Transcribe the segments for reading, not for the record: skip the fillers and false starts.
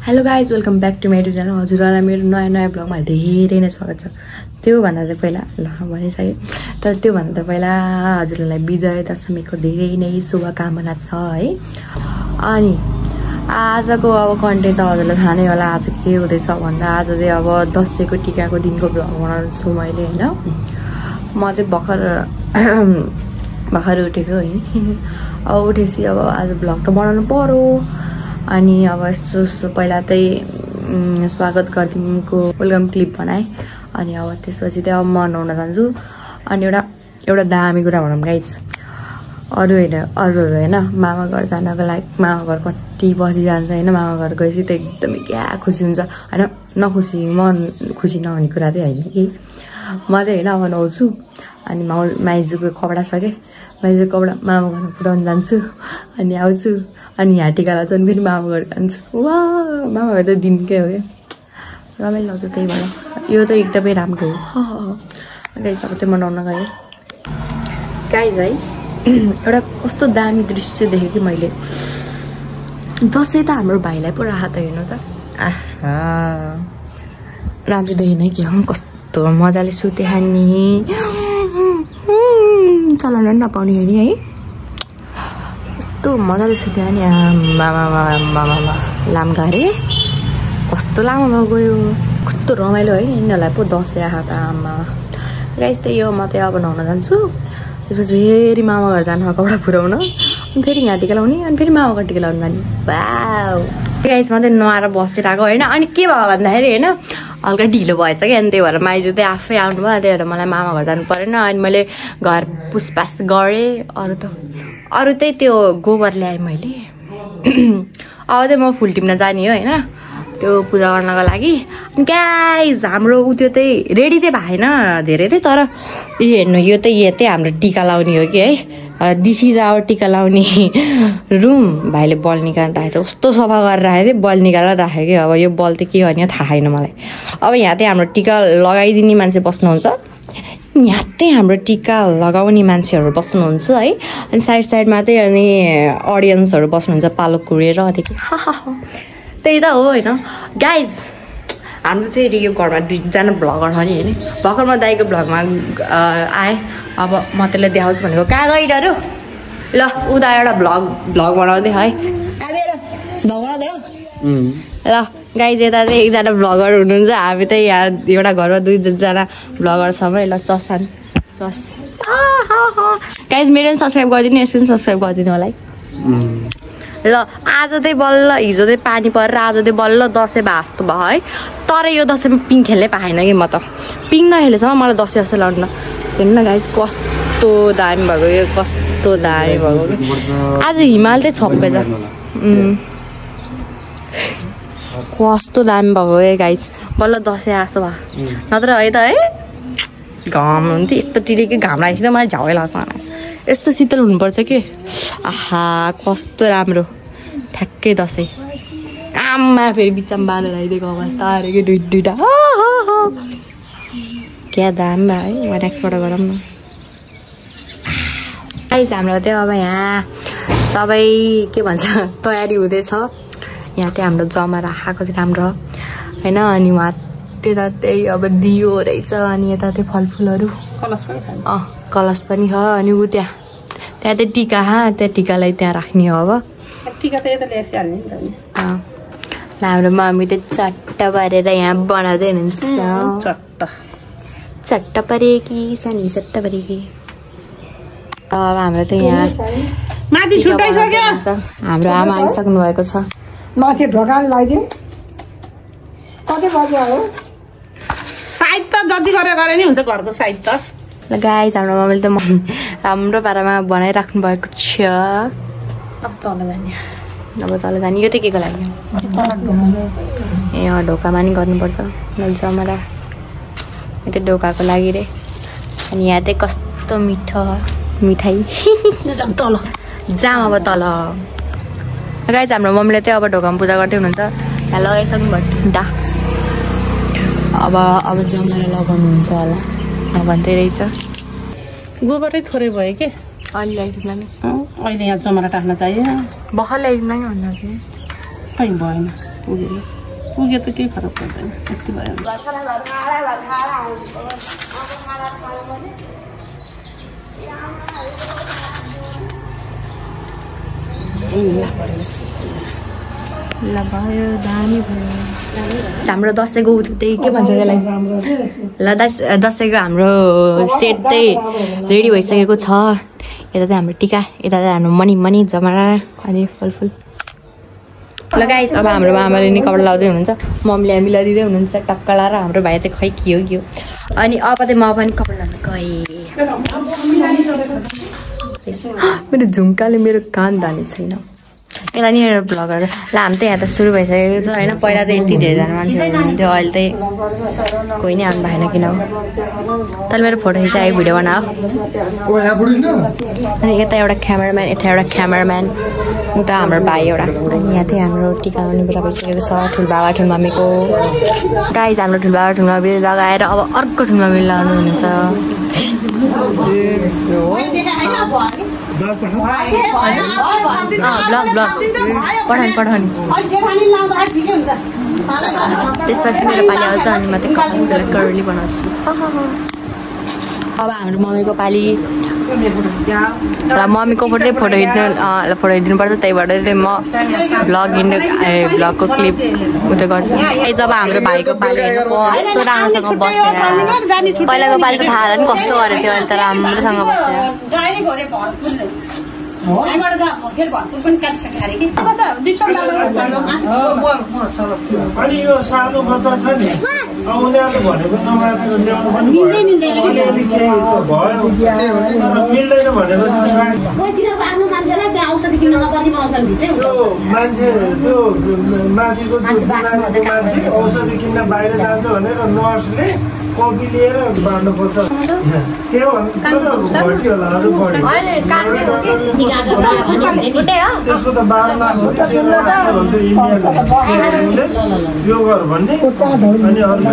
Hello guys welcome back to my channel. हजुरहरूलाई मेरो नयाँ ब्लगमा धेरै नै स्वागत छ। त्योभन्दा चाहिँ पहिला भनिसकेँ, तर त्योभन्दा त पहिला हजुरहरूलाई विजय दशमीको धेरै नै शुभकामना छ है। अनि आजको अब कन्टेन्ट त हजुरलाई थाहा नै होला आज के हुँदैछ भन्दा आज चाहिँ अब दसैँको टिकाको दिनको ब्लग बनाउँछु मैले होइन। म चाहिँ भर्खर उठेको है। अब उठेपछि अब आज ब्लग त बनाउनु पर्यो। अनि अब यसो पहिला चाहिँ स्वागत गरिदिनुको वेलकम क्लिप बनाएँ। अनि अब त्यसपछि चाहिँ अब म नुहाउन जान्छु। अनि एउटा दामी कुरा भनौँ गाइज, अरूहरू होइन मामा घर जानको लागि मामा घर कति बसी जान्छ होइन। मामा घर गएपछि त एकदमै क्या खुसी हुन्छ होइन। खुसी नहुने कुरा चाहिँ होइन कि म चाहिँ होइन अब नुहाउँछु। अनि माइजूको कपडा छ कि माइजूको कपडा मामा घरमा पुऱ्याउनु जान्छु। अनि आउँछु अनि यहाँ टिका लगाउँछु अनि फेरि मामा घर जान्छु। वा मामा घर त दिनकै हो क्या, रमाइलो लाउँछ। त्यही भएर यो त एकदमै राम्रो हो। गाइज अब त्यो मनाउन गएँ गाइज है। एउटा कस्तो दामी दृश्य देखेँ कि मैले। दसैँ त हाम्रो भाइलाई पो राहत हेर्नु त राम्रो देखिन कि कस्तो मजाले सुते खाने चलाउन पनि नपाउने हेरी है। कस्तो मजाले सुत्यो नि मामा लाम्गा अरे कस्तो लामो गयो। कस्तो रमाइलो है यिनीहरूलाई पो दसैँ आएको त आमा। गाइस त्यही हो, म चाहिँ अब नुहाउन जान्छु। त्यसपछि फेरि मामा घर जानु कपडा पुऱ्याउन अनि फेरि यहाँ टिका लाउने अनि फेरि मामा घर टिका लाउनु जाने। वाउ गाइस म चाहिँ नुहाएर बसिरहेको होइन। अनि के भयो भन्दाखेरि होइन हल्का ढिलो भएछ कि अनि त्यही भएर माइजू चाहिँ आफै आउनुभयो। त्यही भएर मलाई मामा घर जानु परेन। अनि मैले घर पुसपास गरेँ। अरू चाहिँ त्यो गोबर ल्याएँ मैले। अब चाहिँ म फुल टिप्न जाने हो होइन त्यो पूजा गर्नको लागि। गाइज हाम्रो त्यो चाहिँ रेडी चाहिँ भएन धेरै चाहिँ, तर यो हेर्नु यो चाहिँ हाम्रो टिका लाउने हो कि है। दिस इज आवर टिका लाउने रुम। भाइले बल निकालेर राखेको छ, कस्तो सफा गरेर राखेको थियो, बल निकालेर राखेको कि। अब यो बल चाहिँ के गर्ने थाहा छैन मलाई। अब यहाँ चाहिँ हाम्रो टिका लगाइदिने मान्छे बस्नुहुन्छ, यहाँ चाहिँ हाम्रो टिका लगाउने मान्छेहरू बस्नुहुन्छ है। अनि साइडमा चाहिँ अनि अडियन्सहरू बस्नुहुन्छ पालो कुरेर अलिकति त्यही त हो होइन। गाइज हाम्रो चाहिँ यो घरमा दुईजना भ्लगर छ नि होइन। भर्खर म दाइको भ्लगमा आएँ। अब म त्यसलाई देखाउँछु भनेको कहाँ गइरहनु ल उता एउटा भ्लग बनाउँदै है। भ्लग बनाउँदै हो ल गाइज। यता चाहिँ एकजना भ्लगर हुनुहुन्छ, हामी त यहाँ एउटा घरमा दुईजना भ्लगर छौँ है। ल चसान गाइज मेरो पनि सब्सक्राइब गरिदिनु, यसको पनि सब्सक्राइब गरिदिनु होला है। ल आज चाहिँ बल्ल हिजो चाहिँ पानी परेर आज चाहिँ बल्ल दसैँ भए जस्तो भयो है। तर यो दसैँमा पिङ खेल्नै पाएन कि म त। पिङ नखेलेसम्म मलाई दसैँ जस्तो लाग्दैन। हेर्नु न गाइज कस्तो दामी भएको, यो कस्तो दामी भएको कि। आज हिमाल चाहिँ छप्पेछ, कस्तो दामी भएको है गाइज। बल्ल दसैँ जस्तो भयो नत्र है त है। घाम हुन्थ्यो यस्तो टिरेकै घाम लागेपछि त मलाई झ्याउै लाग्छ। यस्तो शीतल हुनुपर्छ कि आहा कस्तो राम्रो ठ्याक्कै दसैँ। आमा फेरि बिचमा बादल आइदिएको अवस्था अरे कि दुईटा क्या दाम है। वान एक्सबाट गरौँ न गाइस। हाम्रो चाहिँ अब यहाँ सबै के भन्छ तयारी हुँदैछ। यहाँ चाहिँ हाम्रो जमा राखेको चाहिँ राम्रो होइन। अनि उहाँ त्यता त्यही अब दियो रहेछ। अनि यता चाहिँ फलफुलहरू कलश पनि छ। अनि ऊ त्यहाँ चाहिँ टिका त्यहाँ टिकालाई त्यहाँ राख्ने हो। अब टिका त यता ल्याइहाल्ने नि त। हाम्रो मम्मी त चट्ट पारेर यहाँ बनाउँदै हुनुहुन्छ। चट्ट परेकी सानी चट्ट परेकी। अब हाम्रो त यहाँ माथि छुट्टाइसक्यो। हाम्रो आमा आइसक्नु भएको छ। माथि ढोकाले लगाइदिउँ। कति बजी हो साइड त जति गरे नि हुन्छ घरको साइड त। ल गाइस हाम्रो मम्मीले त राम्रो पारामा बनाइराख्नु भएको छ। अब तल जाने यो चाहिँ के को लागि ए ढोकामा नि गर्नुपर्छ जमरा। यो त ढोकाको लागि रे। अनि यहाँ चाहिँ कस्तो मिठो मिठाई तल जाम। अब तल गाइस हाम्रो मम्मीले चाहिँ अब ढोकामा पूजा गर्दै हुनुहुन्छ। यहाँ लगाइसक्नु भयो डा। अब जमरा लगाउनुहुन्छ होला भन्दै रहेछ। गोबरै थोरै भयो कि अहिले ल्याइदिनु नि। अहिले यहाँ जमरा टाक्न चाहियो। भर्खर ल्याइदिनु नि भन्दा चाहिँ भएन। पुग्यो त केही फरक पर्दैन यति भयो ल भयो दामी भयो हाम्रो दसैँको त्यही के भन्छ त्यसलाई ल दसैँको हाम्रो सेट चाहिँ रेडी भइसकेको छ यता चाहिँ हाम्रो टिका यता चाहिँ हाम्रो मनी जमरा अनि फलफुल ल गाइस अब हाम्रो आमाले नि कपडा लाउँदै हुनुहुन्छ मम्मीले हामी लगाइदिँदै हुनुहुन्छ टक्का लाएर हाम्रो भाइ चाहिँ खै के हो अनि अब चाहिँ म पनि कपडा लाउनु गएँ मेरो झुम्काले मेरो कान धाने छैन यता नि एउटा ब्लगर ल हामी त यहाँ त सुरु भइसकेको छ होइन पहिला त यति धेरैजना मान्छेहरू हुनुहुन्थ्यो अहिले चाहिँ कोही नै आउनु भएन किन हो तैँले मेरो फोटो खिचाएको भिडियो बनाऊ अनि यता एउटा क्यामेराम्यान यता एउटा क्यामेराम्यान उता हाम्रो भाइ एउटा अनि यहाँ चाहिँ हाम्रो टिका लाउने बेला भइसकेको छ ठुलबाबा ठुलमम्मीको गाइस हाम्रो ठुलबाबा ठुलमम्मीले लगाएर अब अर्को ठुलमम्मीले लगाउनु हुनुहुन्छ पठाउनु त्यसपछि मेरो पालि आउँछ अनि म चाहिँ कर्ली बनाउँछु अब हाम्रो मम्मीको पालि र मम्मीको फोटो खिच्नु पर्छ त्यही भएर चाहिँ म भ्लगको क्लिप उयो गर्छु जब हाम्रो भाइको पालि कस्तो राम्रोसँग बसेर पहिलाको पालि त थाहा होला नि कस्तो गरेको थियो अहिले त राम्रोसँग बसेर अनि यो सानो बच्चा छ नि उनीहरूले भनेको नमानेको ल्याउनु पनि अलिअलि केही मिल्दैन भनेपछि मान्छे त्यो माथिको औषधि किन्न बाहिर जान्छ भनेर नर्सले कपी लिएर बाँड्नुपर्छ त्यो घटी होला अझ त्यसको त 12 लाख यो गर भन्ने अनि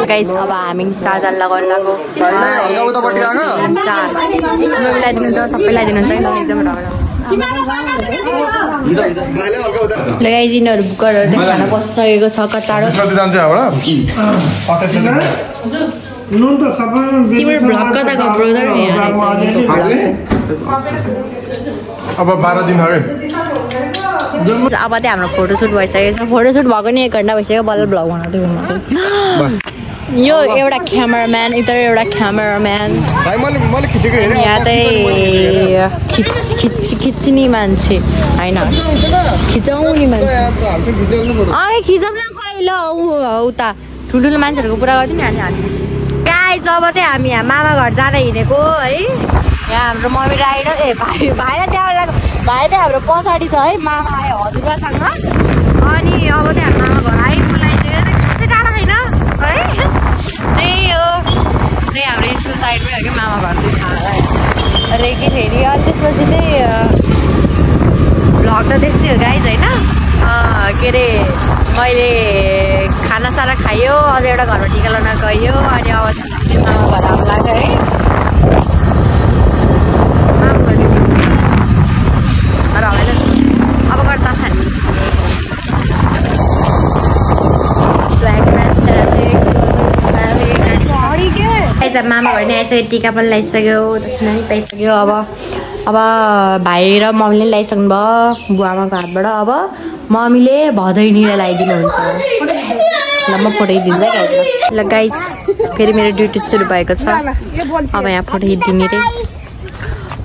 गाइस अब हामी चार्जर लगाउन लागो मिलाइदिनुहुन्छ सबैलाई दिनुहुन्छ एकदम लगाइ यिनीहरू बुक गरेर खाना बसिसकेको छ कचाडो तिम्रो भ्लग कताको ब्रदर अब 12 दिन अगाडि अब चाहिँ हाम्रो फोटोसुट भइसकेको छ फोटोसुट भएको नि 1 घन्टा भइसक्यो बल्ल भ्लग बनाउँदै यो एउटा क्यामेराम्यान इधर एउटा क्यामेराम्यान मैले खिचेको हेरेँ यहाँ चाहिँ खिच्ने मान्छे होइन खिचाउने मान्छे खिचाउन ल उता ठुल्ठुलो मान्छेहरूको पुरा गरिदिनु नि हामी गाइस अब चाहिँ हामी यहाँ मामा घर जाँदा हिँडेको है यहाँ हाम्रो मम्मी राइड भाइ त्यहाँ भाइ चाहिँ हाम्रो पछाडि छ है मामा आयो हजुरबासँग अनि अब चाहिँ हाम्रो मामा घर आइपुग्यो खासै टाढा छैन है त्यही हो त्यही हाम्रो स्कुल साइडमै हो कि मामा घर रेकी फेरि अनि त्यसपछि चाहिँ भ्लग त त्यस्तै हो गाइज होइन के अरे मैले खानासाना खायो अझ एउटा घरमा टिका लाउन गयो अनि अब त्यसपछि मामा घर आउनु लाग्यो है अब गर्दा खाने मामा घर नि आइसक्यो टिका पनि लगाइसक्यो दक्षिणा पनि पाइसक्यो अब भाइ र मम्मीले लगाइसक्नु भयो बुवामाको हातबाट अब मम्मीले भदैनीले लगाइदिनुहुन्छ ल म फोटो खिचिदिन्छ ल गाइस फेरि मेरो ड्युटी सुरु भएको छ अब यहाँ फोटो खिचिदिने रे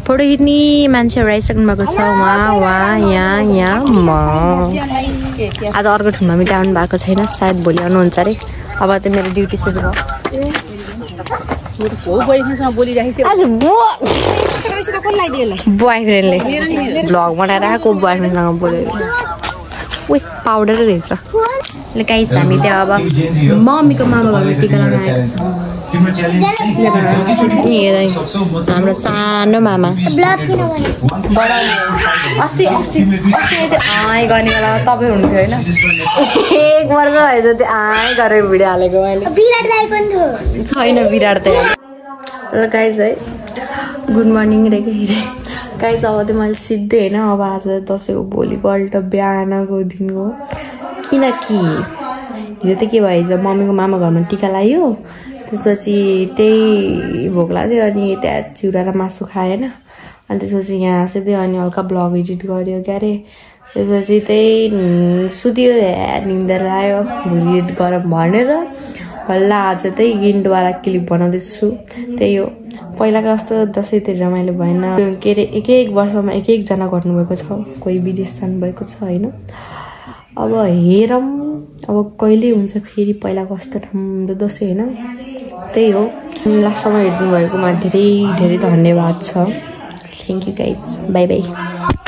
फोटो खिच्ने मान्छेहरू आइसक्नु भएको छ वहाँ यहाँ म आज अर्को ठुलो मम्मी आउनु भएको छैन सायद भोलि आउनुहुन्छ अरे अब त मेरो ड्युटी सुरु भयो बोयफ्रेन्डले भ्लग बनाएर आएको बोयफ्रेन्डसँग बोलेको उयो पाउडर रहेछ ल गाइस हामी त्यहाँ अब मम्मीको मामा घरमा टिका लगाउन आएको छ हाम्रो सानो मामा अस्ति आइ गर्ने बेला तपाईँ हुनुहुन्थ्यो होइन 1 वर्ष भएछ त्यो आइ गरेर भिडियो हालेको मैले छैन विराट त ल गाइस है गुड मर्निङ रे के गाइज अब चाहिँ मैले सिद्धै होइन अब आज दसैँको भोलिपल्ट बिहानको दिन हो किनकि हिजो चाहिँ के भयो हिजो मम्मीको मामा घरमा टिका लगायो त्यसपछि त्यही भोक लाग्यो अनि त्यहाँ चिउरा र मासु खाएन अनि त्यसपछि यहाँ सिधै अनि हल्का ब्लग एडिट गर्यो क्यारे त्यसपछि त्यही सुत्यो निन्दा लाग्यो भुँडी गरम भनेर हल्ला आज त्यही गिन्डवाला क्लिप बनाउँदैछु त्यही हो पहिलाको जस्तो दसैँ त्यति रमाइलो भएन के अरे एक वर्षमा एकजना गर्नुभएको छ कोही विदेश जानुभएको छ होइन अब हेरौँ अब कहिले हुन्छ फेरि पहिलाको जस्तो राम्रो दसैँ होइन त्यही हो लास्टसम्म हेर्नु भएकोमा धेरै धेरै धन्यवाद छ thank you guys by by